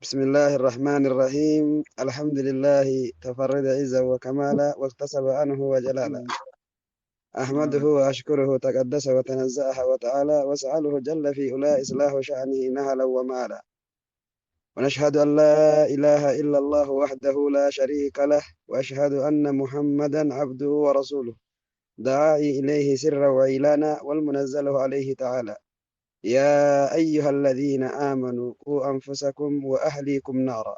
بسم الله الرحمن الرحيم. الحمد لله تفرد عزا وكمالا واكتسب عنه وجلالا. أحمده وأشكره تقدس وتنزه وتعالى، وأسأله جل في علا إصلاح شأنه نهلا ومالا. ونشهد أن لا إله إلا الله وحده لا شريك له، وأشهد أن محمدا عبده ورسوله دعائي إليه سرا وإعلانا والمنزل عليه تعالى: يا أيها الذين آمنوا قوا أنفسكم وأهليكم نارا.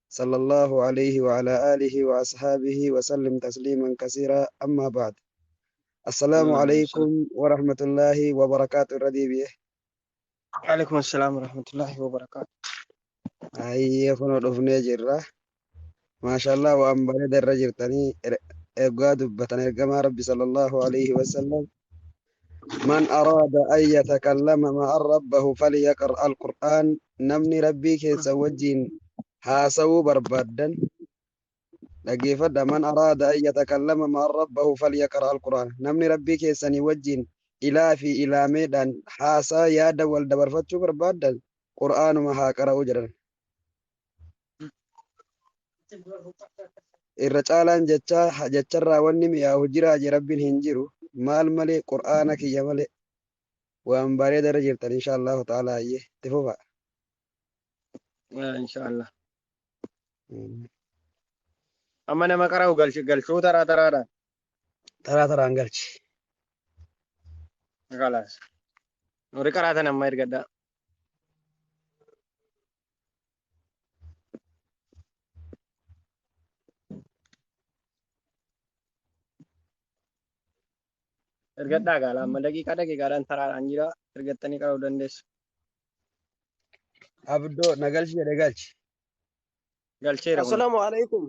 صلى الله عليه وعلى آله وأصحابه وسلم تسليما كثيرا. أما بعد، السلام عليكم ورحمة الله وبركاته. رديبي. وعليكم السلام ورحمة الله وبركاته. Ayyee, kunoo dhufnee jirra. Maashaallah, waan bareeda irra jirtanii ergaa dubbatan ergamaa Rabbi sallallahu alaihi wasallam. من أراد أن يتكلم مع ربه فليقرأ القرآن. Namni Rabbii keessa wajjin haasawuu barbaaddan dhaggeeffadha. من أراد أن يتكلم مع ربه فليقرأ القرآن. Namni Rabbii keessanii wajjin ilaa fi ilaameedhaan haasaa yaada wal dabarfachuu barbaaddan qur'aanuma haa qara'uu jedhan. Irra caalaan jecha jecharraa wanni mi'aahu jiraa je Rabbiin hin jiru. Maal malee? Qur'aana kiyya malee. Waan bareeda irra jirtan, insha Allahu ta'ala. Ayyee, itti fufa. Insha Allah. Amma nama qara'u galchuu taraa taraadhaan. Taraa taraan galchi. Kalaas. Warri qaraatan amma ergadhaa. Ergadhaa gaala, amma daqiiqaa daqiiqaadhaan taraadhaan jira, ergattanii qara'uu dandeessu. Abdoo, na galchi jedhe, galchi. Galcheera kun. السلام عليكم.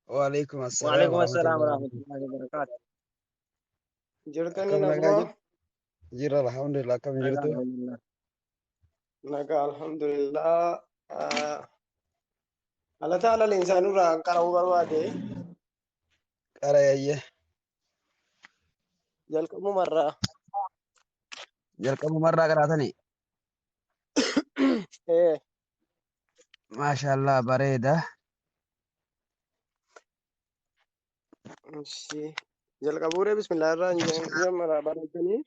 وعليكم السلام وعليكم ورحمة السلام الله. ورحمة الله وبركاته. Jirtanii Akkam nagaa nagumaa? jirtu? Jira, alhamdulillah. Akkam Nagaa, jirtu? alhamdulillah. Nagaa, alhamdulillah. Allah ta'ala insaanurraa qara'uu barbaade. Qara, ayyee. Jalqabumarraa. Jalqabumarraa qaraatanii? Ee. Maashaallah, bareeda. Ishi. Jalqabuuree bismillah irraa jammaraa bareechanii.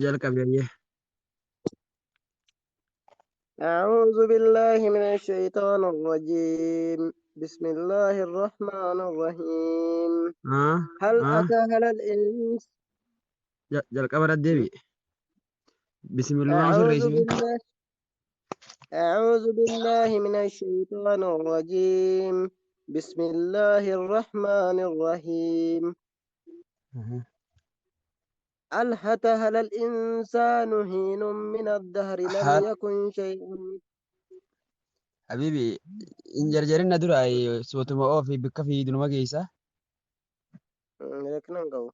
Jalqabi, ayyee. أعوذ بالله من الشيطان الرجيم. بسم الله الرحمن الرحيم. هل أتى على الإنس Jalqaba irratti deebi'i. Bismillah. أعوذ Sirreessime. بالله، أعوذ بالله من الشيطان الرجيم. بسم الله الرحمن الرحيم. هل أتى على الإنسان حين من الدهر لم هل يكن شيئا Habibi, hin jarjarina, dura sootuma oofi bikka fiidunuma geessa. لكن قو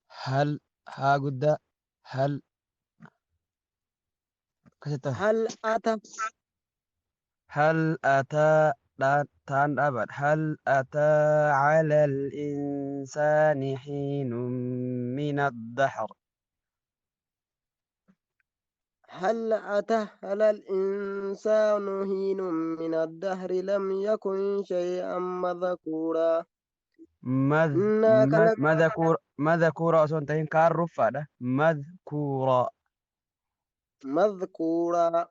هل, haa guddaa, هل akkasitti. هل أتى. هل أتى, taan dhaabaadha. هل أتى على الإنسان حين من الدهر. هل أتى على الإنسان حين من الدهر لم يكن شيئا مذكورا. مذ إنا خلق مذكور, مذكورا osoo hin ta'in kaan ruffaadha. مذكورا. مذكورا.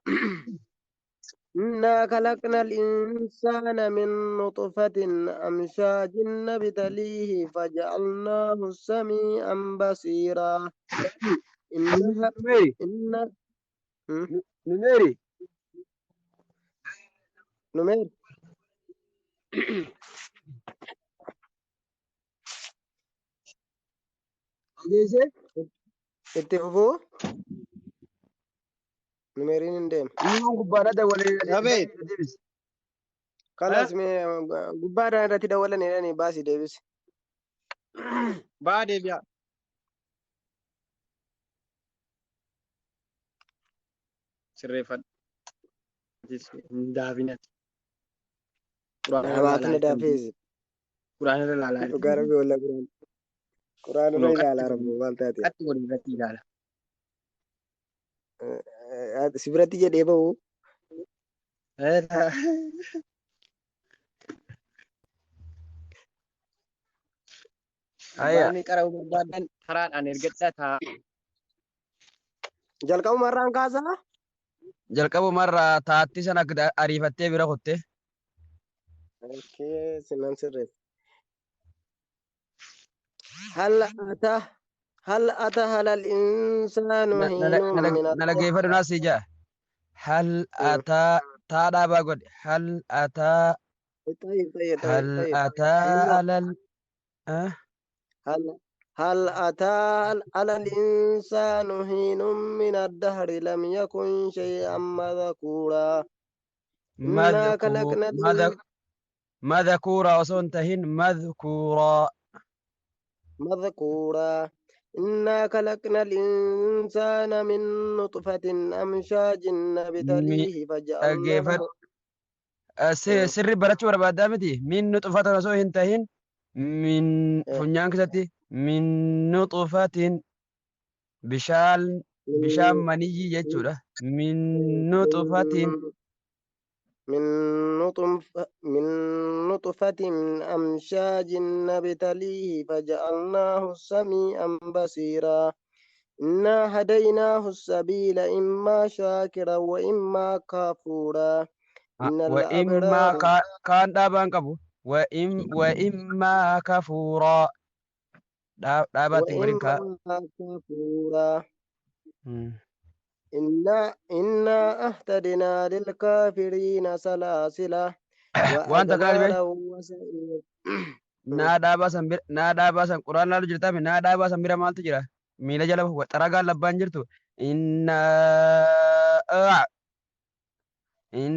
إنا خلقنا الإنسان من نطفة أمشاج نبتليه فجعلناه سميعا بصيرا. إنها Numeeri. إن Numeeri. نمير. Dhageessee? Itti fufuu, numeeriin hin deema. Inni gubbaadha dawwalee Abeet. deebise. Kalas, mee gubbaadhaan irratti dawwalan jedhanii baasii deebisi. Baa, deebi'a. Sirreeffadhu. Hin daafinati. Quraana irra Namaatu laalaa na jirti. daafeesi. Quraana irra laalaa jirti. Dhugaa Rabbi, walla quraan. Quraan irra Kunoo ilaalaa qatti Rabbu maal taate. Qatti godhi irratti ilaala. Si biratti jedhee bahu. Aya. Wanni qara'uu barbaadan karaadhaan ergadhaa ta'a. Jalqabumarraan kaasaa? Jalqabumarraa taatti sana akka ariifattee bira kutte. Okay, sinan sirreessa. هل أتى هل أتى على الإنسان حين من Na الدهر dhaggeeffadhu naas ija. Hal ataa taa dhaabaa godhe. Hal ataa طيب طيب طيب hal طيب ataa إن alal هل هل أتى على الإنسان حين من الدهر لم يكن شيئا مذكورا إنا خلقنا madkuura osoo hin tahin madkuuraa. مذكورا إنا خلقنا الإنسان من نطفة أمشاج نبتليه Dhaggeeffadhu. فجعلناه Sirri barachuu barbaaddaa miti. Min nuxufatan osoo hin tahin min funyaan keessatti min nuxufatin bishaan bishaan maniyyii jechuudha. Min nuxufatin من نطفة من نطفة أمشاج نبتليه فجعلناه سميعا بصيرا إنا هديناه السبيل إما شاكرا وإما كفورا إن وإما الأبرار kaan dhaabaan qabu وإما kafuuraa dhaabaatti hin godhin kaa. وإما كفورا إنا أهتدنا للكافرين سلاسل Waan takka dhibee وأغلالا وسعيرا naa dhaabaa san bira naa dhaabaa san quraan laalu jirtaa mi naa dhaabaa san bira maaltu jira miila jala xaragaan labbaan jirtu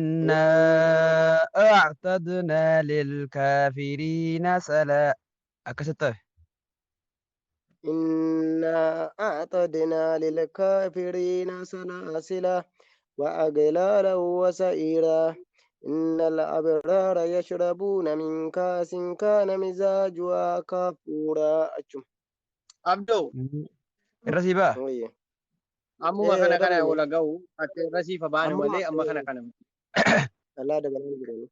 innaa a'tadnaa lilkaafiriina sala akkasitti ta'e. إنا أعتدنا للكافرين سلاسل وأغلالا وسعيرا إن الأبرار يشربون من كأس كان مزاجها كافورا أجم Abdoo Irra sii ba'a. وي ammuma إيه kana kana ربني ola ga'u ati irra siifa baanu أمما malee amma kana kana الله دبلان جراني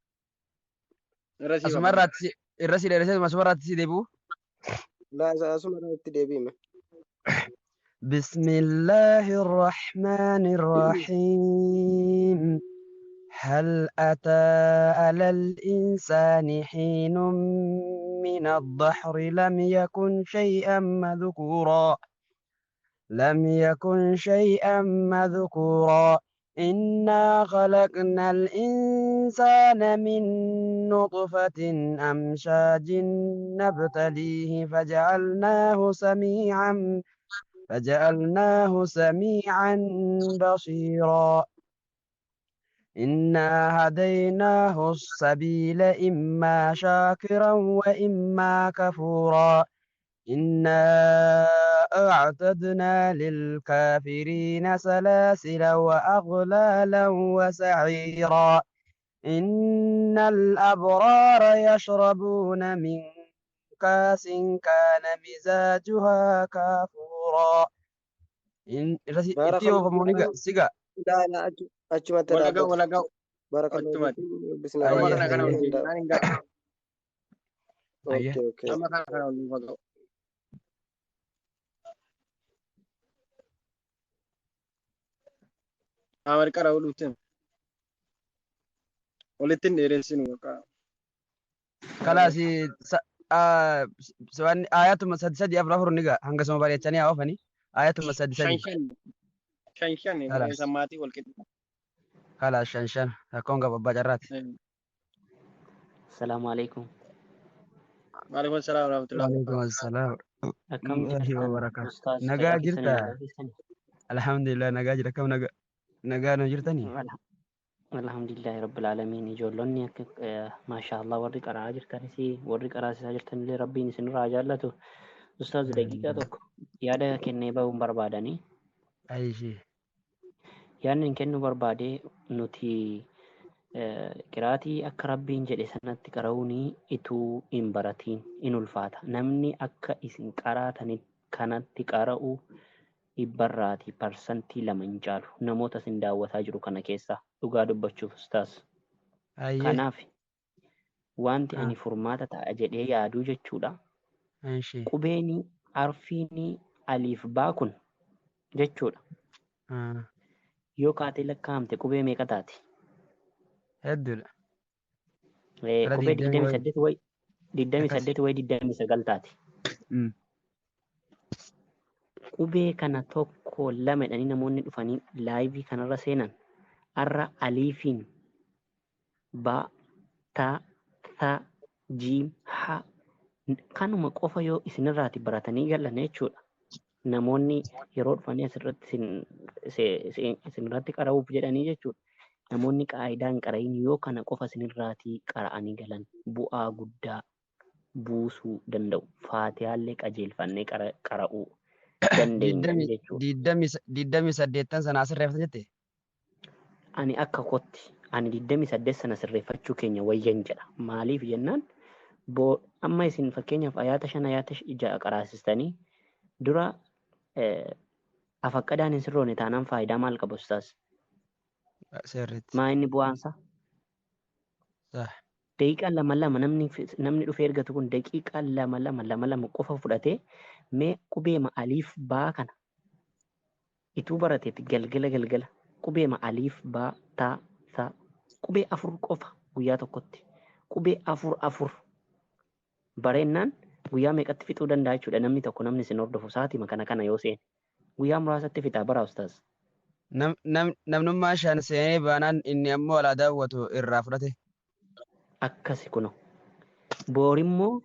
irra siifa Asuma baanu. irraatti irra sii dheeressee asuma irraatti sii deebi'u. لا أسمع التدبيم بسم الله الرحمن الرحيم هل أتى على الإنسان حين من الدهر لم يكن شيئا مذكورا لم يكن شيئا مذكورا إنا خلقنا الإنسان من نطفة أمشاج نبتليه فجعلناه سميعا بصيرا إنا هديناه السبيل إما شاكرا وإما كفورا إنا أعتدنا للكافرين سلاسل وأغلالا وسعيرا إن الأبرار يشربون من كاس كان مزاجها كافورا إن بارك itti الله oofamu ni فيكم siga لا لا أجمع Wala ga'u تدابت wala ga'u بارك الله achumatti. فيكم بسم الله Amma ayya kana kana ol الرحمن deebi'aan الرحيم hin ga'u. ayya أوكي أوكي Amma kana kana ol nuuf ga'u. Amar qara'uu dhufteen walitti hin dheeressinu bakka. kalaas ayatuma sadi sadi afur afur ni ga'a hanga suma bareechanii haa oofanii ayatuma sadi Shan sadi shan shan shan kalaas maatii wal qixa. kalaas shan shan rakkoon qaba abbaa carraati. Assalamu alaikum. Waalaikum salaam warahmatullahi Waalaikum wabarakatuh. assalaam Akkam warahmatullahi jirtan wabarakaatu. Ustaaz Nagaa fayyaa keessanii jirta? nagaa keessanii? Alhamdulillah nagaa jira akkam nagaa nagaa nu jirtanii? Alhamdulillahi rabbil aalamiin. Ijoollonni akka maashaallah warri qaraa jirtanis warri qaraasisaa jirtanillee rabbiin isinirraa jaallatu. Ustaaz daqiiqaa tokko yaada kennee bahuun barbaadanii. Ayishee. Yaadni hin kennu barbaade nuti qiraatii akka rabbiin jedhe sanatti qara'uun ituu hin baratiin in ulfaata. Namni akka isin qaraatani kanatti qara'u 2% hin caalu namoota isin daawwataa jiru kana keessaa dhugaa dubbachuuf ustaas. Hayyee. Kanaaf wanti Ah, ani furmaata ta'a jedhee yaaduu jechuudha. Ishee. Qubeen arfiin aliif baa kun jechuudha. Ah, Yoo kaatee lakkaa'amte qubee meeqa taati? hedduudha. Gara Qubee 20 wayi. 28 wayi Akkas. 28 wayi 29 taati. Qubee kana tokko lama jedhanii namoonni dhufanii laayivii kanarra seenan arra aliifiin ba ta tha jiim ha kanuma qofa yoo isinirraati baratanii galan jechuudha. Namoonni yeroo dhufanii asirratti isinirratti qara'uuf jedhanii jechuudha. Namoonni qaayidaa hin qara'iin yoo kana qofa isinirraatii qara'anii galan bu'aa guddaa buusuu danda'u. Faatiyaallee qajeelfannee qara'uu dandeenya jechuudha. 28 sana asirreeffatan jette? Ani akka kootti ani 28 sana sirreeffachuu keenya wayyan jedha. Maaliif jennaan amma isin fakkeenyaaf ayaata 5 ayaata 6 qaraasistanii dura afaqqadaan hin sirroone taanaan faayidaa maal qabu ustaas? Sirriitti. Maa inni bu'aansa? Sah. Daqiiqaa lama lama namni dhufee ergatu kun daqiiqaa lama lama lama lama qofa fudhatee mee qubeema aliif baa kana ituu barateeti galgala galgala qubeema aliif baa taa saa qubee 4 qofa guyyaa tokkotti qubee 4 4 bareennaan guyyaa meeqatti fixuu danda'a jechuudha namni tokko namni isin hordofu sa'aatima kana kana yoo seene guyyaa muraasatti fixaa bara ustaas. Namnummaa 5 seenee baanaan inni ammoo alaa daawwatu irraa fudhate. Akkasi kuno. Boorimmoo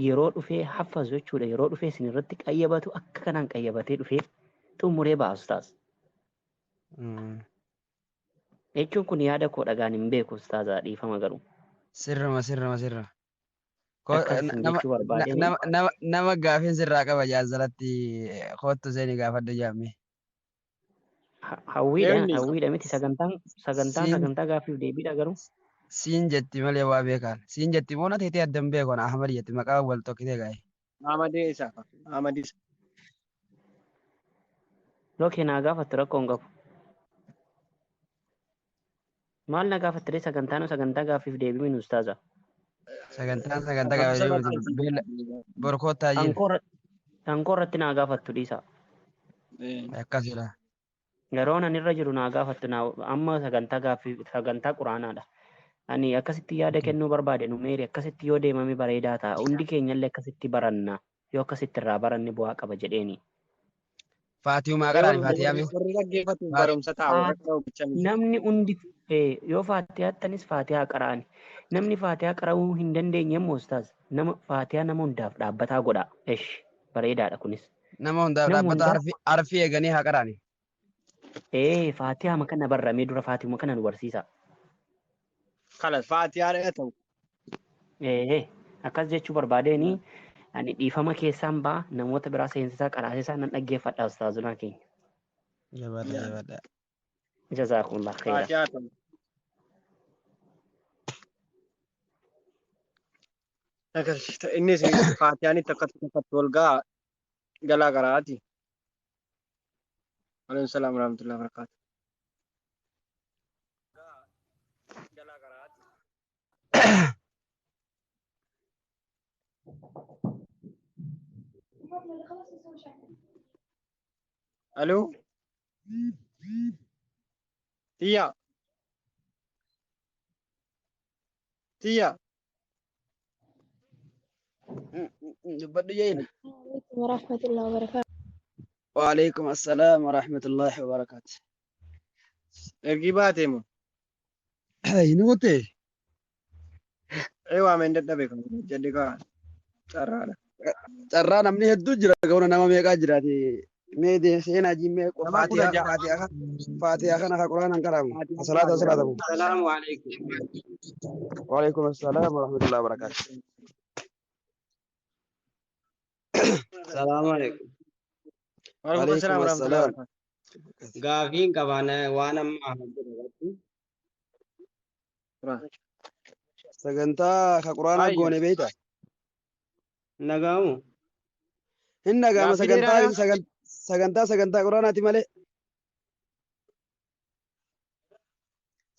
yeroo dhufee haffazu jechuudha. Yeroo dhufee isin irratti qayyabatu akka kanaan qayyabatee dhufee xumuree ba'a ustaas. Jechuun kun yaada koo dhagaan hin beeku ustaazaa dhiifama garuu. Sirruma sirruma sirruma. Akkas isin jechuu barbaadeen. Nama gaafiin sirraa qaba jaalzalatti kottu seeni gaafadhu jaamme. Hawwiidha Eenyu? hawwiidha miti sagantaan sagantaan Siin sagantaa gaaffiif deebiidha garuu. siin jetti malee waa beekan. Siin jetti moo na teetee addan beeku ana Ahmad jetti maqaa wal tokkitee gaa'e. Ahmadee isa. Ahmad isa. Lokee naa gaafattu rakkoo hin qabu. Maal na gaafatte sagantaan sagantaa gaaffiif deebii minu ustaaza. Sagantaan sagantaa gaafii deebiin beela borkoottaa jiin Ankoo irratti naa gaafattu dhiisa. akkasidha. Yeroon ani irra jiru naa gaafattu naa amma sagantaa gaaffii sagantaa quraanaadha. Ani akkasitti yaada kennuu barbaade nu meeri akkasitti yoo deemame bareedaa ta'a. Hundi keenyallee akkasitti baranna. Yoo akkasitti irraa baranne bu'aa qaba jedheeni. Faatiyumaa qaraani faatiyaa mee. Warri dhaggeeffatu barumsa ta'a. Warra dhaggeeffatu miti. Namni hundi yoo faatiyaatanis faatiyaa qara'ani. Namni faatiyaa qara'uu hin dandeenye immoo ustaaz nama faatiyaa nama hundaaf dhaabbataa godha. Esh bareedaadha kunis. Nama hundaaf Nama dhaabbata hundaaf harfii eeganii haa qaraani. Faatiyaa kana barramee dura faatiyuma kana nu barsiisa. Kalas faatiyaa dha ta'u. Akkas jechuu barbaadeenii ani dhiifama keessaan ba'a namoota biraa seensisaa qaraasisaa nan dhaggeeffadha ustaazunaa keenya. Jabaadha jabaadha. Jazaakumullah khayra. Faatiyaa ta'u. Akkas innis faatiyaan itti akkatti akkatti wal ga'a galaa qaraati. Alaikum salaam warahmatullahi wabarakatuh. Aloo Tiyya Tiyya Dubbadhu jeen. عليكم ورحمة الله وبركاته. وعليكم السلام ورحمة الله وبركاته. Ergii baatee moo? Hin goote? Ee waameen dadhabe kan jedhe kaa carraadha. Carraa namni hedduu jira gauna nama meeqaa jiraate. Mee seenaa jimmee Nama 16. faatiyaa kana ka quraanaan qaraamu. Salaata salaatamu. Salaamu alaikum. وعليكم السلام ورحمة الله وبركاته. Salaamu alaikum. Waalaikum salaam وعليكم warahmatullahi السلام. wabarakatuh. Gaafiin qabaan waan amma Ahmad jedhe irratti. Sagantaa ka quraanaa Ayya. goone beektaa? Nagaamu. Hin dhaga'ama Gaaffii sagantaa dheeraadha. sagantaa sagantaa quraanaati malee.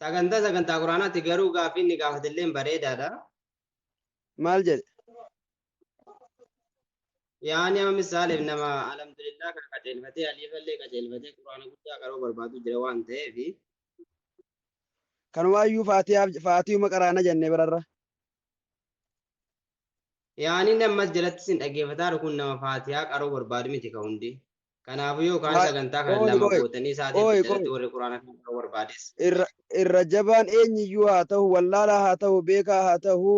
Sagantaa sagantaa quraanaatti garuu gaaffii inni gaafatellee bareedaadha. Maal jedhe? Yaani amma misaaleef nama alhamdulillah kan qajeelfatee aliifallee qajeelfatee quraana guddaa qaroo barbaadu jira waan ta'eef. Kanumaayyuu faatihaaf faatihuma qaraana jennee bararra. Yaani nammas jalatti sin dhaggeeffataa kun nama faatihaa qaroo barbaadu miti ka hundi. Kanaafuu yookaan sagantaa kana Qoy lama qoy gootanii sa'aatii qoy jalatti qoy warri quraana kana qaroo barbaades. Irra jabaan eenyuyyuu haa ta'u wallaalaa haa ta'u beekaa haa ta'u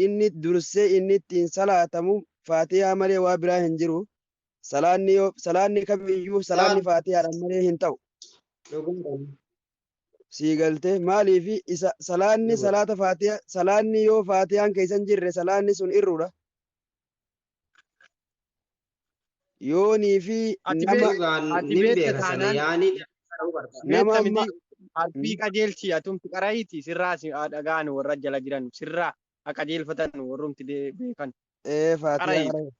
inni dursee inni ittiin salaatamu faatihaa malee waa biraa hin jiru. Salaanni yoo salaanni kamiyyuu salaanni faatihaadhaan malee hin ta'u. Dhugaadha. Sii galtee maaliifi isa salaanni Dhugaadha. salaata faatihaa salaanni yoo faatihaan keessa hin jirre salaanni sun irruudha. Yoonii fi Ati nama Dhugaan ati nin beekta beeka sana taanaan yaani namni qaroo barbaada. nama beekta amma miti harfii qajeelchi atumti qara'iiti sirraa si dhagaanu warra jala jiran sirraa haa qajeelfatan warrumti beekan ee faatihaa qara'iiti. qara'i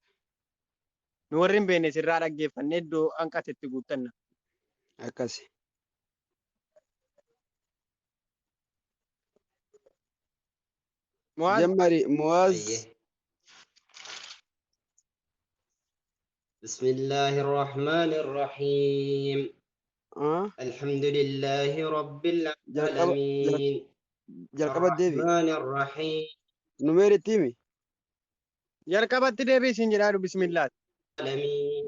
Nu warri hin beekne sirraa dhaggeeffannee iddoo hanqatetti guuttanna. akkasi. Mu'aaz Jammari Mu'aaz Ayyee. بسم الله الرحمن الرحيم ah الحمد لله رب jalqaba العالمين jalqaba deebi الرحمن الرحيم numeer itti himi jalqabatti deebii isin jedhaa bismillaati. العالمين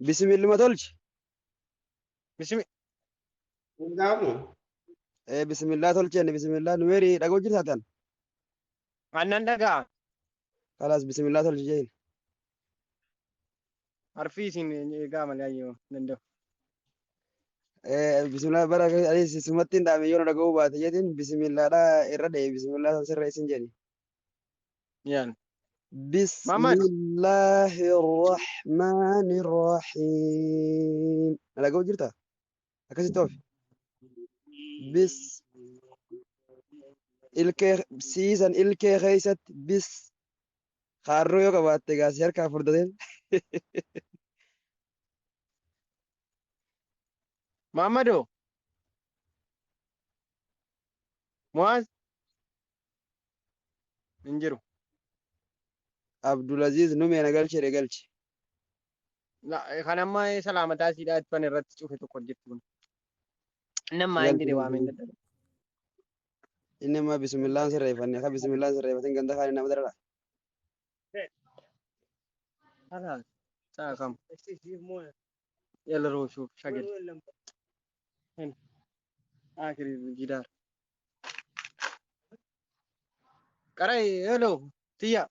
bismilluma tolchi Bismi قاموا ee bismillaa tolchenne bismillaa numeeri dhagoo jirtaa tan annan dhagaa kalaas bismillaa tolchi jeen harfii isin eegaa malee ayyoo danda'u. ee bismillaa bara anis sumatti hin dhaame yoo na dhaga'uu baate jetin bismillaadha irra dha'e bismillaa san sirra isin jedhi. Yaan. Muhammad Bismillaahi Rahmaani Rahiim. Na dhaga'uu jirtaa? Akkasitti oofi. Bis ilkee siisan ilkee keessatti bis kaarroo yoo qabaatte gaasii harkaa furdateen. Muhammadoo Mu'aaz hin jiru. Abdulaziz numee na galche jedhe galche. Kan amma salaamataa siidhaa itti irratti cufe tokko jirti kun. Nammaa hin Galche jedhe waameen dadhabe. Inni amma bismillaan sirreeffanne akka bismillaan sirreeffatin ganda kaanii nama darara. Kalaas sa'a kam yalla rooshuuf shagel. Akiri gidaar. Qarai hello tiyya.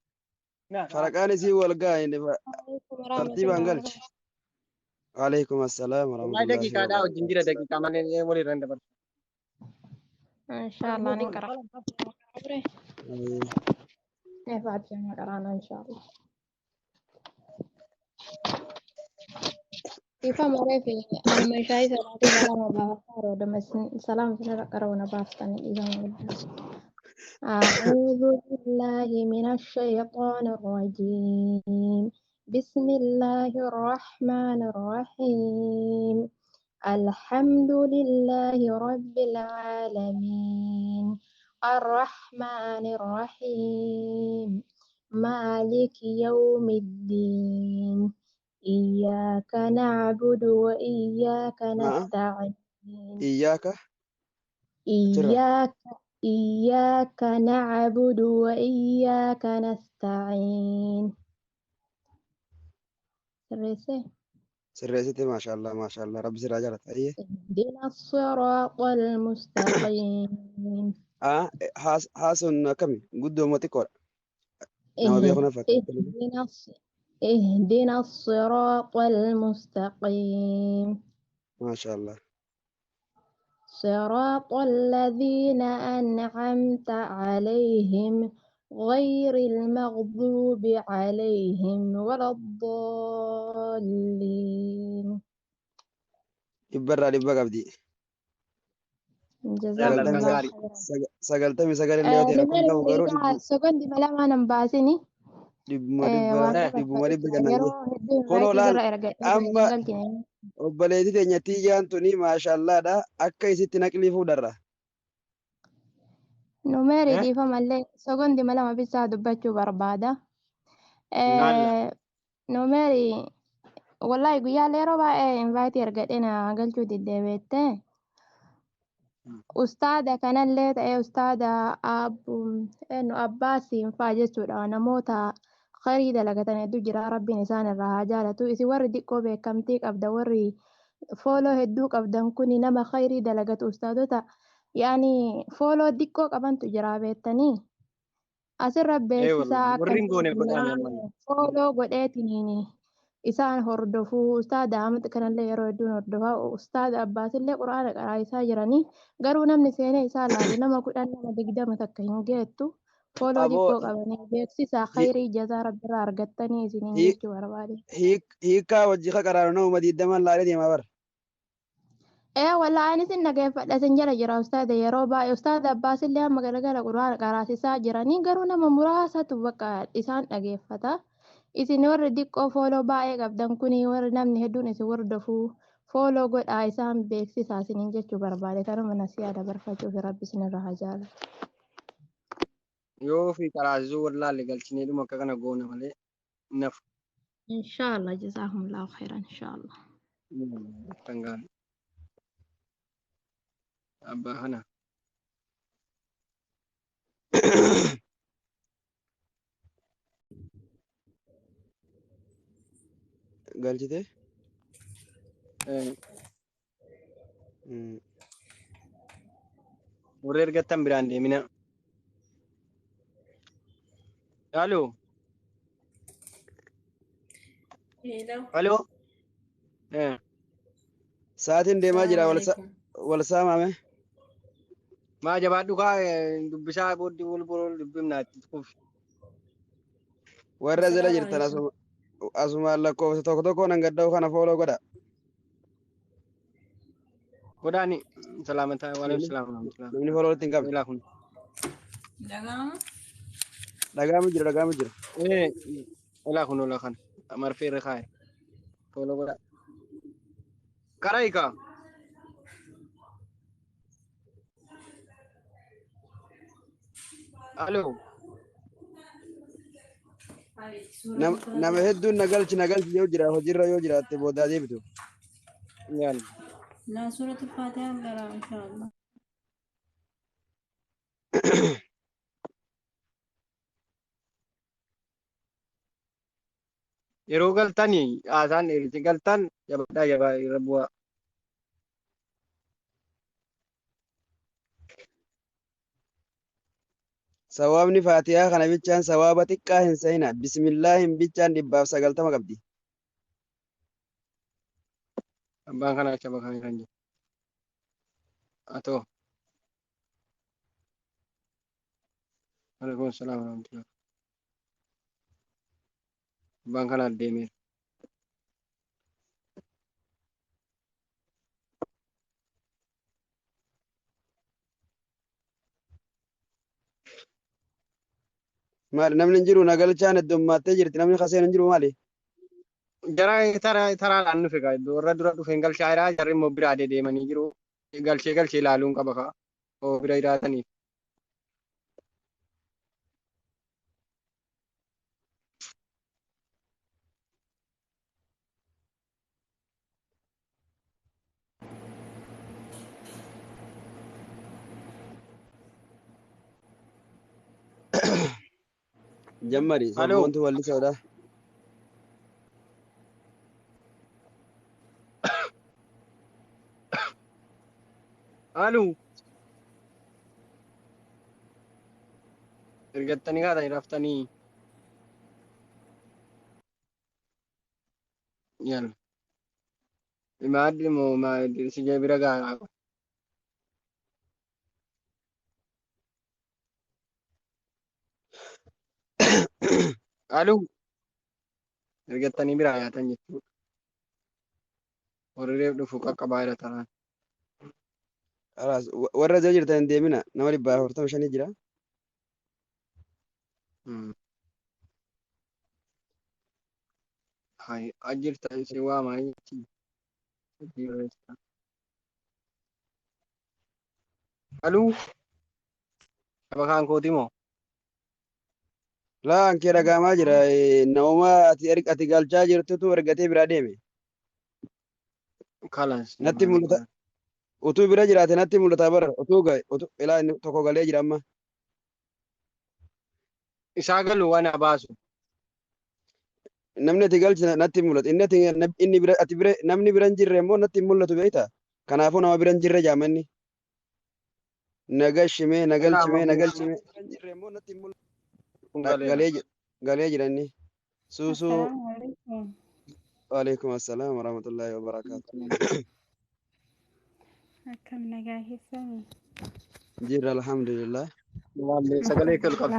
Faraqaan isii wal ga'a inni عليكم ورحمة tartiibaan الله galche. وبركاته. Waalaikum assalaam Wallahi warahmatullaahi daqiiqaadhaa wajjin jira wabarakaatuh. daqiiqaa malee walirra hin dabarsu. إن شاء الله نقرأ. إيه بعد ما قرأنا إن شاء الله. كيف مريفي أما شاي سلاتي سلام بافار ودم سلام سنة قرأونا بافتن إذا ما أعوذ بالله من الشيطان الرجيم. بسم الله الرحمن الرحيم. الحمد لله رب العالمين. الرحمن الرحيم. مالك يوم الدين. إياك نعبد وإياك Haa نستعين. iyyaaka achirra إياك نعبد وإياك نستعين. سرسي sirreessite maashaallah maashaallah rabbi sirraa jaalata. Ayyee. اهدنا الصراط المستقيم. Haa haasun akkami guddoo xiqqoodha. Nama beeku na fakkaata. اهدنا الصراط المستقيم. Maashaallah. صراط الذين أنعمت عليهم غير المغضوب عليهم ولا الضالين. Dhibbarraa dhibba qabdi. جزاكم Yalla الله gaarii. خيرا. 99 illee yoo ta'e rakkoon نمر qabu garuu إذا سكنت بلا ما نباسني dhibbuma dhibba waan dhibbuma dhibba barbaadu jennaan yeroo hedduu Kunoo maayikii laal irra erga amma galchine. obboleettii teenya tiyyaan tuni maashaallaadha akka isitti naqlii fuudharra. Numeerii Eh? dhiifamallee sekondi lama bisaa dubbachuu barbaada. Laalla. Numeerii wallahi guyyaalee yeroo baay'ee invaayitii argadhee na galchuu diddeebeette. Ustaada kanallee ta'ee ustaada abbu eenyu Abbaasiin faa jechuudha namoota khayrii dalagatan hedduu jira rabbiin isaan irraa haa jaalatu isin warri xiqqoo beekamtii qabda warri fooloo hedduu qabdan kuni nama khayrii dalagatu ustaadota yaani fooloo xiqqoo qabantu jira beektanii asirra Ee beeksisaa wallahi akka warri hin goone godhaan amma. fooloo godheetiniin isaan hordofuu ustaada Ahmad kanallee yeroo hedduun hordofaa ustaada Abbaasillee quraana qaraa'isaa jiranii garuu namni seenee isaan laalu nama 10 nama 20 takka hin geettu fooloo Aboo xiqqoo qabanii beeksisaa khayrii jazaa rabbirraa argattanii isiniin jechuu barbaade. Hiikkaa wajji ka qaraanu nama 20 laalee deemaa bara. Ee wallaahi anis hin dhageeffadha isin jala jira ustaada yeroo baay'ee ustaada Abbaasillee hamma galagala quraana qaraasisaa jiranii garuu nama muraasatu bakka isaan dhageeffata. Isin warri xiqqoo fooloo baay'ee qabdan kuni warri namni hedduun isin hordofuu fooloo godhaa isaan beeksisaa isiniin jechuu barbaade kanuma nasiyaa dabarfachuuf rabbi isinirra haa jaalatu. Yoo fi qaraasisuu wallaalle galchinee dhuma akka kana goona malee nafu. Inshaallah jazaahumullahu khairan inshaallah. Kan gaarii. Abbaa kana. Galchite? Eh, warri ergattan biraan deemina. Aloo. Hello. Aloo. Eh, Sa'aatiin deemaa jira Assalamu alaikum. wal saamame. Maa jabaadhu kaa dubbisaa booddee wal boroo dubbifnaa itti kufi. Warra jala Assalamu jirtan alaikum. Asumaan lakkoofsa tokko tokkoon hangadda'u kana fooloo godha. Godhaani salaamataa waalaikum Namni salaam warahmatullahi namni fooloo walitti hin qabne. Ilaa kun. Dhaga'ama? Dhagaamu jira dhagaamu jira. Eh, ilaa kun ola kana. Marfee irra kaa'e. Fooloo godhaa. Karaa hiikaa. Aloo. Nama hedduun na galchi na galchi yoo jira hojiirra yoo jiraatte boodaa deebitu. Yaali. La suuratul Faatihaa qara'a inshaallah. Yeroo galtanii haasaan dheerichi galtan jabaadhaa jabaa irra bu'aa. Sawaabni Faatihaa kana bichaan sawaaba xiqqaa hin seeyina. Bismillaahin bichaan 190 qabdi. Abbaan kana acha bakka kan jiru. Atoo. Waalaikum salaam warahmatullahi. Abbaan kana deemeera. Maali namni hin jiru na galchaan heddummattee jirti namni kaseen hin jiru maali? Jara taraadhaan dhufe kaa iddoo warra dura dhufe hin galchaa jira jarri immoo biraa dedeemanii jiru. Galchee galchee ilaaluun qaba kaa. Oo bira jiraataniif. Jammari Aloo. sabboontu wallisoodha. Aloo. Ergattanii kaatanii raftanii. Yalla. Maaddi moo maaddi si bira gahaa. Aloo. Ergattanii biraa nyaatan jechuudha. Warri reef dhufu qaqqabaa jira taraan. Khalaas warra jala jirtan hin deemina nama 145 jira. Hai ajirta si waama jechi. Aloo. Shabakaan kooti moo? Laa ankee dhagaamaa jira. Namuma ati galchaa jirtutu ergatee biraa deeme. Kalas. Natti mul'ata. Utuu bira jiraate natti mul'ata bara. Utuu gahe utuu ilaa inni tokko galee jira amma. Isaa galu waan baasu. Namni ati galchi natti mul'ata. Inni ati inni bira ati bira namni bira hin jirre immoo natti hin mul'atu beektaa? Kanaafuu nama bira hin jirre jaamanni. Nagalchimee nagalchimee nagalchimee. Kun galeera. Galee jira inni. Suusuu. Assalaamu alaikum. Waalaikum assalaam warahmatullaahi wabarakaatu. Akkam nagaa keessanii? Jirra alhamdulillah. Waallee sagalee kee ol qabi.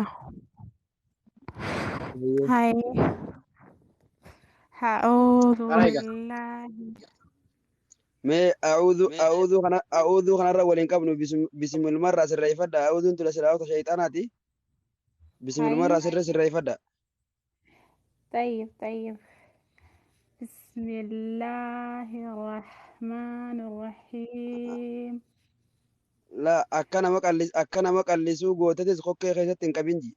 Ayyee. Hai. أعوذ Karaa egaa. بالله. Mee a'uudhu kanarra waliin qabnu bismilumarraa sirreeffadha. A'uudhuun tula silaawota shayxaanaati. Bismilumarraa هاي sirre sirreeffadha. طيب طيب. بسم الله الرحمن الرحيم. Laa akka nama qallisuu gootetis kokkee keessatti hin qabin ji.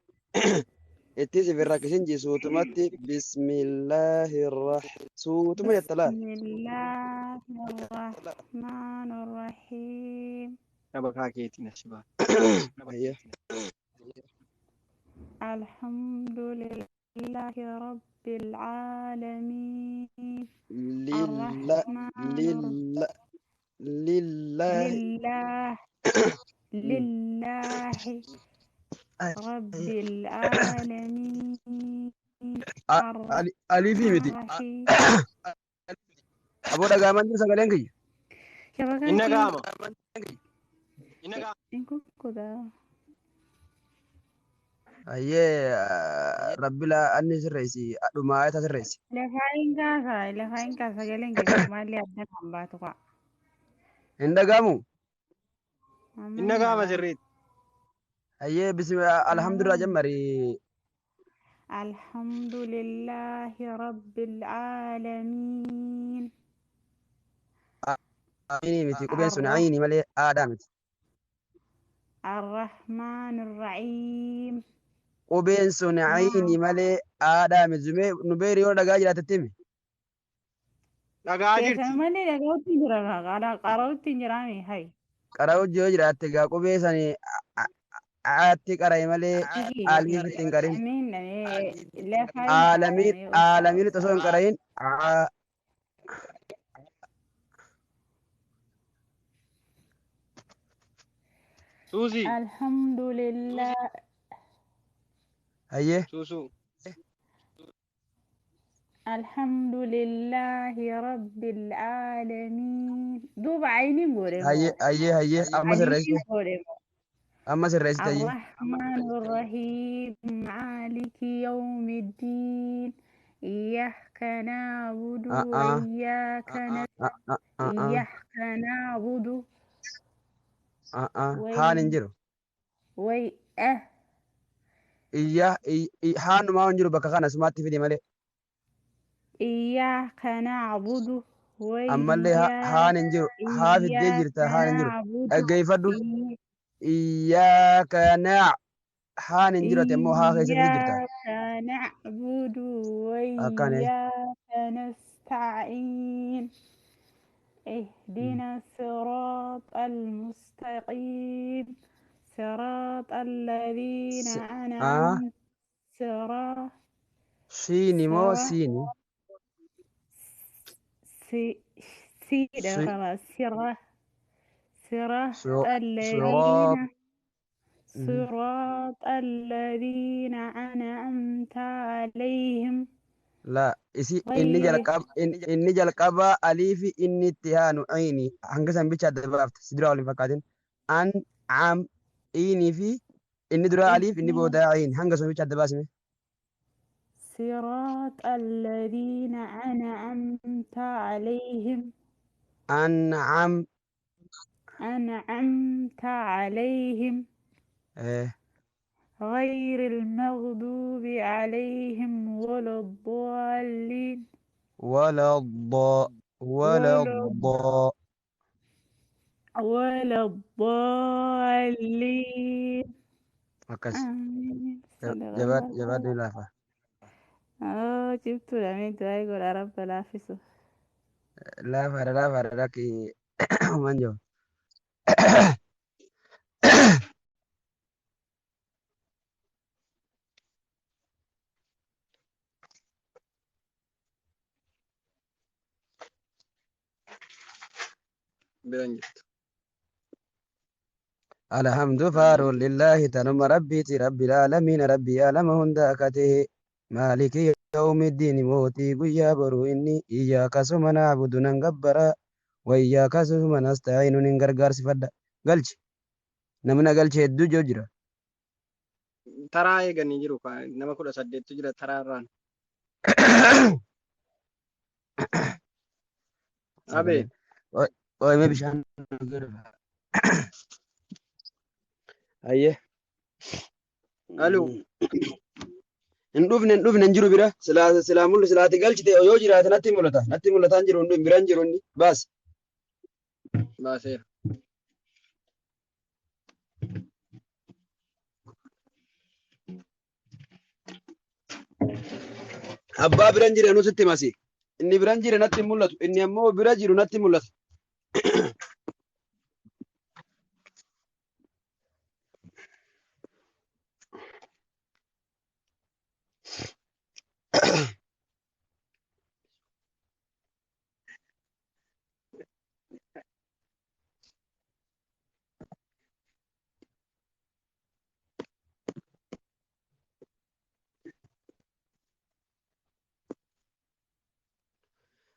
Ittis if hin rakkisin ji suutumatti bismillaahirrah suutuma jetta laal. بسم الله الرحمن الرحيم. Shabakaa keetiin achi ba'a. Ayyee. الحمد لله رب العالمين. Lilla الرحمن lilla lillaahi. لله لله رب العالمين. Aliifii miti. الرحيم. Aboo dhagaamaan jiru sagaleen kiyya. شبكة Inni gaama. إنكم كذا. Ayyee rabbi laa anni sirreessi dhumaa ayata sirreessi. Lafaa kaasa lafaa kaasa galeen keessa maalli adda kan baatu qa'a. Hin dhagaamu. Amma Inni hin gaama dhaga'amu. sirriitti. Ayyee bismi alhamdulillah jammari. الحمد لله رب العالمين. Ayinii miti qubeen sun ayinii malee aadaa miti. الرحمن الرحيم. Qubeen sun ayinii malee aadaa miti. Zumee nu beeri yoo dhagaa jiraatetti himi. Dhagaa Keessan jirti. malee dhaga'utti hin jira qara'utti hin jiraame hay. Qara'u yoo jiraatte gaa qubee sani aatti qara'e malee aliifitti hin qarin. Amiin lafaa hin Aalamiin kaasame aalamiin osoo hin qara'in Suusii. الحمد لله. Ayyee. Suusuu. الحمد لله رب العالمين. دوب عينين Ayyee قولي ayyee ayyee amma عينين sirreessite قولي. amma sirreessite ayyee. الرحمن الرحيم مالك يوم الدين. إياك نعبد وإياك إياك نعبد Haan hin وي jiru. وي أه Iyyaa haanumaa hin jiru bakka kana sumaatti fidi malee. إياك نعبد Ammallee haan وإياك hin jiru. Haa fiddee إياك jirta haan hin jiru. نعبد Dhaggeeffadhu. إي- Iyyaaka naa haan hin jiru ati ammoo haa keessa fidee jirta. إياك نعبد Akkana. وإياك نستعين. اهدنا الصراط المستقيم صراط الذين أنعمت صراط Siini moo صراط siini? سي سيدة خلاص صراط صراط Siraat. الذين صراط الذين أنعمت عليهم Laa isi inni غير jalqaba inni jalqaba aliifi inni itti haanu ayini hanga san bicha adda baafte si dura waliin fakkaatin an am iinii fi inni dura aliif inni اهدنا booda ayin hanga sun bicha adda baasime. صراط الذين أنعمت عليهم An'am أنعمت عليهم eh, غير المغضوب عليهم ولا الضالين. ولا الض ولا ولا الض ولا الضالين. Akkas. Amiin. Jabaadhu Sadaqallah. jabaadhu laafa. Oo cimtuudha mee du'aa godha rabba laaffisu. Laafaadha laafaadha lakki man jiru. Bira hin jirtu. Alhamdu faaruun lillaahi tanuma rabbiiti rabbil aalamiin rabbii aalama hunda akka ta'e maaliki yawmiddiin mootii guyyaa boruu inni iyyaaka suma na'budu nan gabbara wa iyyaaka suma nasta'iinu nin gargaarsifadha. Galchi namni galchi hedduu jiru jira. Taraa eeganii jiru nama 18tu jira taraa irraan. Abee Sagaleen. Ooyimee bishaan dhugee dhufa. Hayyee. Aluu Hin dhufne hin dhufne hin jiru bira silaa silaa mul'u silaati galchite yoo jiraate natti mul'ata natti mul'ataa hin jiru hin bira hin jiru inni baas. Baaseera. Abbaa bira hin jire nuti masi. Inni bira hin jire natti hin mul'atu. Inni ammoo bira jiru natti mul'ata.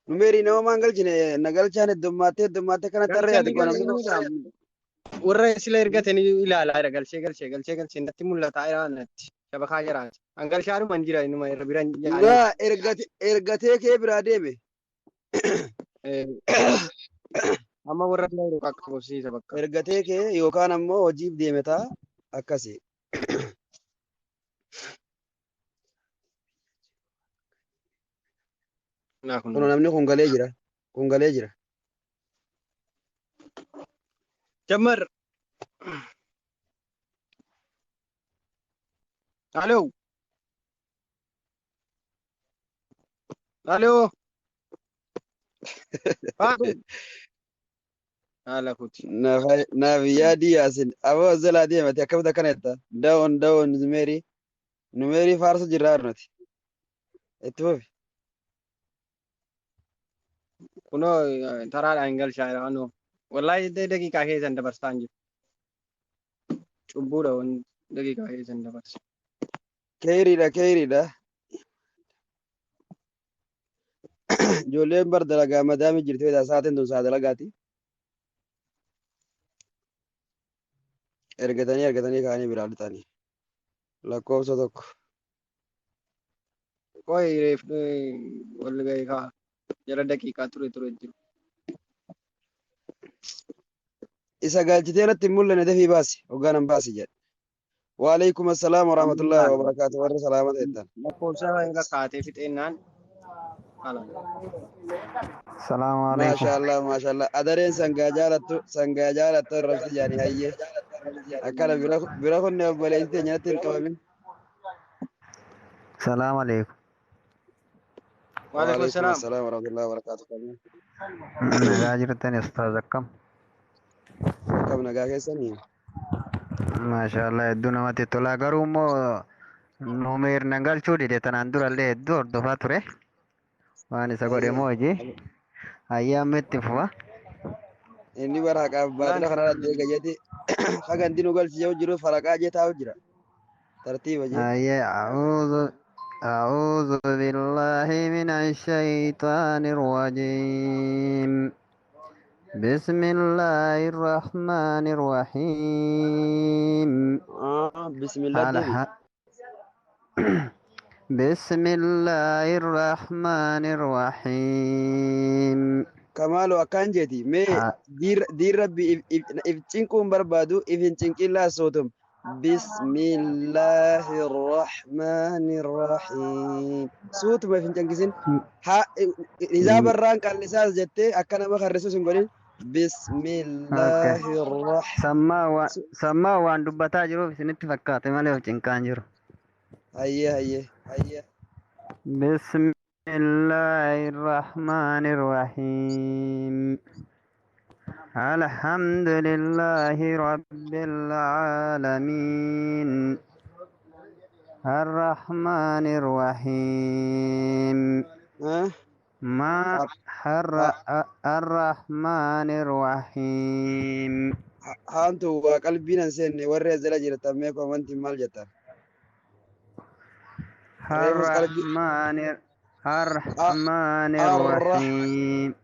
Numeerii nama maan galchine na galchaan heddummaatee heddummaatee kana tarree ati Galchanii namni galchanii warra sila ergatanii ilaalaa jira galchee galchee galchee galchee natti mul'ataa jira natti shabakaa jiraati. An galchaadhuma hin jira inuma irra bira yaa'anii. Laa ergatee kee biraa deeme. Amma warra bira jiru qaqqabsiisa bakka. Ergatee kee yookaan ammoo hojiif deeme ta'a akkasi. Naa kun Kun namni kun galee jira. Kun galee jira. Jammar. Aloo. Aloo. Faatu. Haala kuti. Naaf yaadii yaasin. Aboo jalaa deemate akkamitti akkana jetta. Da'oon da'oon numeerii. Numeerii faarsa jirraa nuti. Itti fufi. Kunoo taraadhaan hin galchaa jira anoo. Wallaahi daqiiqaa keessan dabarsaa hin jiru. Cubbuudha wanti daqiiqaa keessan dabarsa. Keeriidha keeriidha. Ijoolleen bar dalagaa madaamii jirti fayyada sa'aatiin tun sa'a dalagaati. Ergatanii ergatanii kaanii biraa lixanii. Lakkoofsa tokko. Qoy reef wal ga'ee kaa jala daqiiqaa ture ture jiru. Isa galchitee irratti hin mul'anne dafii baasi. Hoggaan baasi jedhe. Waalaikum assalaam warahmatullahi wabarakaatu. Warri salaamata jettan. Lakkoofsa irra kaatee fixeennaan haala. Salaamu alaikum. Maashaallah maashaallah. Adareen sangaa jaalattu sangaa jaalattu arrabsi jaanii hayyee. Akkana bira bira kunne obboleessi teenya natti hin qabamin. Salaamu alaikum. Waalaikum Waalaikum salaam. assalaam warahmatullahi wabarakaatu. Nagaa jirtan ustaaz akkam? Akkam nagaa keessanii? Maashaallah hedduu namatti tola. Garuu immoo numeer na galchuu dide tanaan durallee hedduu hordofaa ture. Waan isa godhe moo hojii? Hayyaa amma itti fufa. Inni bara haqaaf baatila kanarra deega jeeti. Haga inni nu galchi jiru jiru faraqaa jee taa'u jira. Tartiiba jee. Hayyee أعوذ بالله من الشيطان الرجيم بسم الله الرحمن الرحيم Bismillah على deebi. بسم الله الرحمن الرحيم Kamaalu akkaan jeeti mee diin rabbi if cinquun barbaadu if hin cinqin laassootum. Bismillahi rahmaani rahiim. Suutuma if hin cinqisin. Haa hisaaba irraan qallisaas jettee akka nama karrisus hin godhin. Bismillaahi rrah. Sammaa waan dubbataa jiruuf isinitti fakkaate malee of cinqaan jiru. Hayyee hayyee hayyee. Bismillaahi rrahmaani rrahiim. Alhamdulillaahi rabbil aalamiin. الرحمن الرحيم. ما الرحمن الرحيم. Haantu waa qalbiin hin seenne warri as jala jirtan mee koomantiin maal jettan? Reefus qalbii الرحمن الرحمن الرحيم.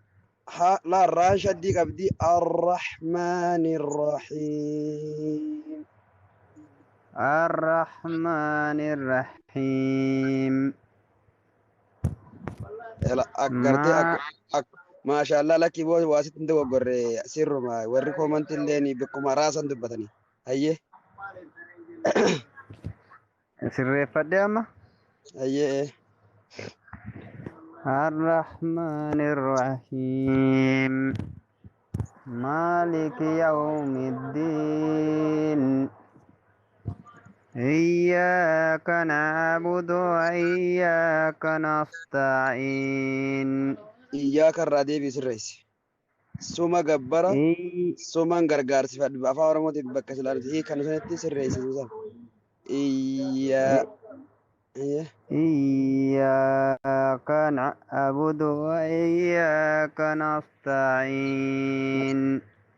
Laa raan shaddii qabdi arrahmaani rrahiim. الرحمن الرحيم. Gartee ما maashaallah lakkii boo waasitti hin dogoggorre sirruma warri koomantii illeen bakkuma raasan dubbatanii. Hayyee sirreeffadhe amma. Hayyee. الرحمن الرحيم مالك يوم الدين إياك نعبد وإياك نستعين. Iyyaaka irraa deebii sirreessi. Suma gabbara suman gargaarsifadhu afaan Oromootiin bakka silaaluti hiikan sanitti sirreessi suusan. Iyyaa. إياك نعبد وإياك نستعين.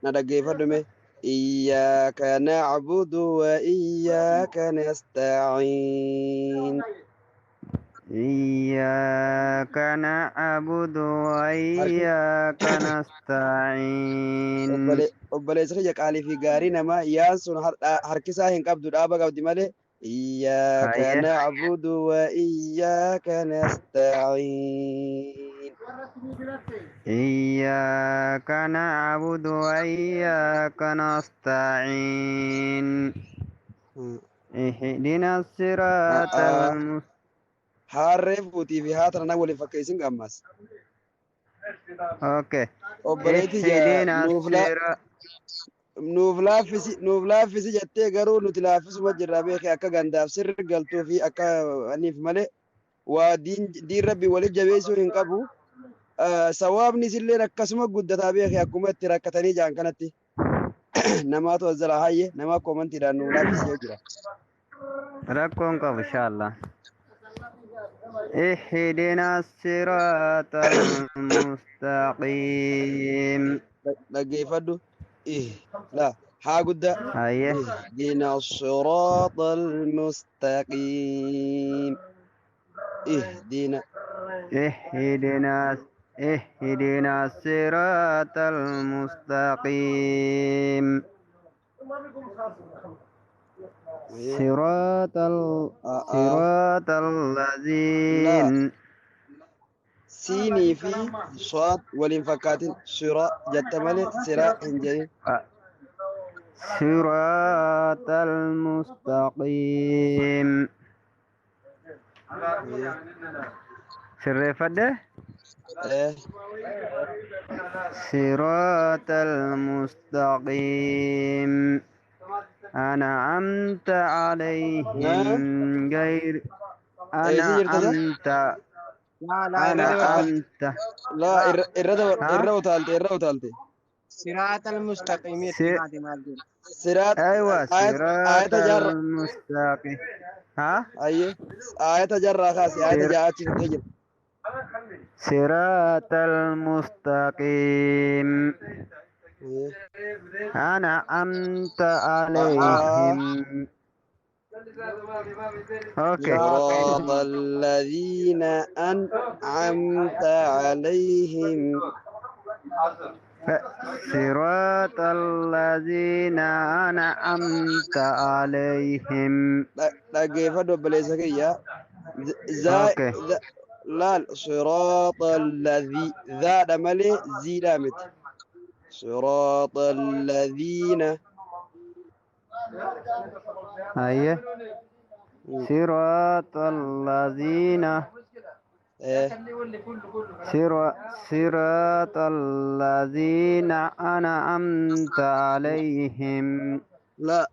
Na dhaggeeffadhu mee. Iyyaaka na'budu wa iyyaaka nasta'iin. إياك نعبد وإياك نستعين. Obboleessa kiyya qaalii fi gaarii namaa yaan sun harkisaa hin qabdu dhaaba qabdi malee. Iyyaaka na'budu wa iyyaaka nasta'iin. إياك نعبد وإياك نستعين. اهدنا الصراط المستقيم. Harree fuutii fi haa tana waliin fakkeessin gammas. Okay. Obboleetti اهدنا nuuf laaffisi nuuf laaffisi jettee garuu nuti laaffisuma jirra beekee akka gandaaf sirri galtuu fi akka aniif malee waa diin rabbi waliif jabeessuu hin qabu. Sawaabnis illee akkasuma guddataa beekee akkuma itti rakkatanii jiran kanatti namaatu as jalaa hayyee nama koomantiidhaan nuuf laaffisee jira. Rakkoon qabu inshallah. اهدنا الصراط المستقيم. Dhaggeeffadhu. Laa haa guddaa. Hayyee. اهدنا الصراط المستقيم. اهدنا اهدنا اهدنا الصراط المستقيم. صراط صراط الذين siinii fi saad waliin fakkaatin sira jette malee sira hin jedhin. صراط المستقيم. Sirreeffadhe. صراط المستقيم أنعمت عليهم غير أنعمت أنعمت Laa irra utaalte irra utaalte. صراط المستقيم. Siraat أيوة صراط ayata jaarra المستقيم. ها ayyee ayata jaarraa kaasi ayata ja'a achi fidee jira. صراط المستقيم أنعمت عليهم. Okay. صراط الذين أنعمت عليهم. صراط الذين أنعمت عليهم. Dhaggeeffadhu obboleessa kiyya. Okay. Laal صراط الذي zaadha malee ziidha miti. صراط الذين أيه صراط الذين Ee. صراط الذين أنعمت عليهم. La.